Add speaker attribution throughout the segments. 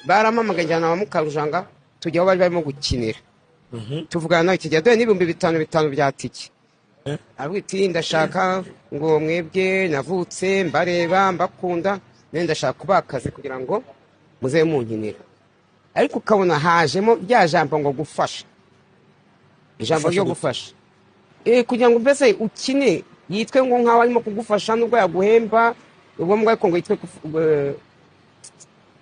Speaker 1: Baramamagaye, njyana na Mukarujanga, tujya aho bari barimo gukinira, tuvugana nawe kijya duhe n'ibihumbi bitanu bitanu bya tike. Aravuga iti: "Ndashaka ngo mwebwe navutse mbareba, mbakunda, none ndashaka kubaha akazi kugira ngo muze munkinira." Ariko ukabona hajemo rya jambo ngo gufasha, ijambo
Speaker 2: Gufasha
Speaker 1: ryo
Speaker 2: gute?
Speaker 1: gufasha, kugira ngo mbese ukine yitwe ngo nkaho arimo kugufasha, nubwo yaguhemba ubwo mbwa, ariko ngo yitwe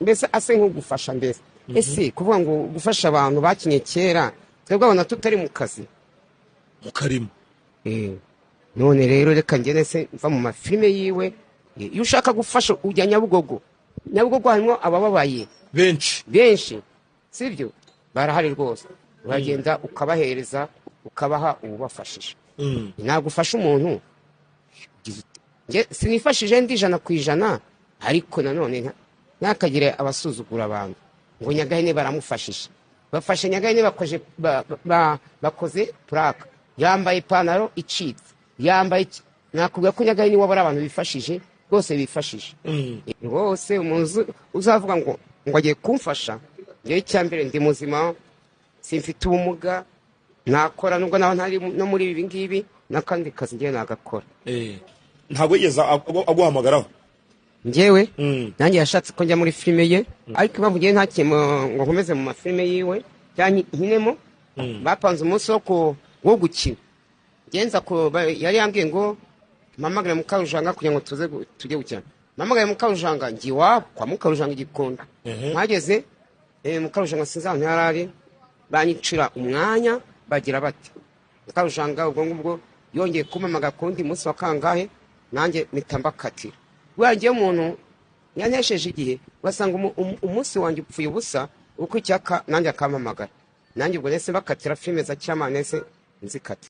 Speaker 1: mbese ase nk'ugufasha. Mbese ese kuvuga ngo gufasha abantu bakinye kera, twebwe abona tutari mu kazi?
Speaker 2: Mu karimo.
Speaker 1: None rero reka ngene se mva mu mafilime yiwe. Iyo ushaka gufasha ujya Nyabugogo. Nyabugogo harimo abababaye
Speaker 2: benshi.
Speaker 1: Benshi, sibyo? Barahari rwose, uragenda ukabahereza, ukabaha ububafashije. Ntabwo ufasha umuntu ugize uti, "Njye sinifashije ndi 100%." Ariko nanone ntakagire abasuzugura abantu ngo Nyagahene baramufashije. Bafashe Nyagahene, bakoze puraka, yambaye ipantaro icitse, yambaye iki? Nakubwira ko Nyagahene iwabo ari abantu bifashije rwose, bifashije rwose. Umuntu uzavuga ngo agiye kumfasha, njyewe icyambere ndi muzima, simfite ubumuga, nakora nubwo nawe ntari no muri ibi ngibi, n'akandi kazi ngewe nagakora.
Speaker 2: Ntabwo yigeze aguhamagaraho?
Speaker 1: Njyewe nanjye yashatse ko njya muri filime ye, ariko impamvu ngewe ntakiye ngo nkomeze mu mafilime yiwe cyangwa nkinemo, bapanze umunsi wo gukina, ngenza ko yari yambwiye ngo mpamagare Mukarujanga kugira ngo tuze tujye gukina. Mpamagare Mukarujanga, njya iwabo kwa Mukarujanga i Gikondo. Mpageze, Mukarujanga sinzi ahantu yari ari, banyicira umwanya, bagira bati Mukarujanga. Ubwo ngubwo yongeye kumpamagara ku wundi munsi wa kangahe, nanjye mpita mbakatira. Buriya ngewe umuntu yanesheje igihe, ugasanga umunsi wanjye upfuye ubusa, uko icyaka nanjye akampamagara, nanjye ubwo nahise bakatira filime za Cyamana, nahise nzikata.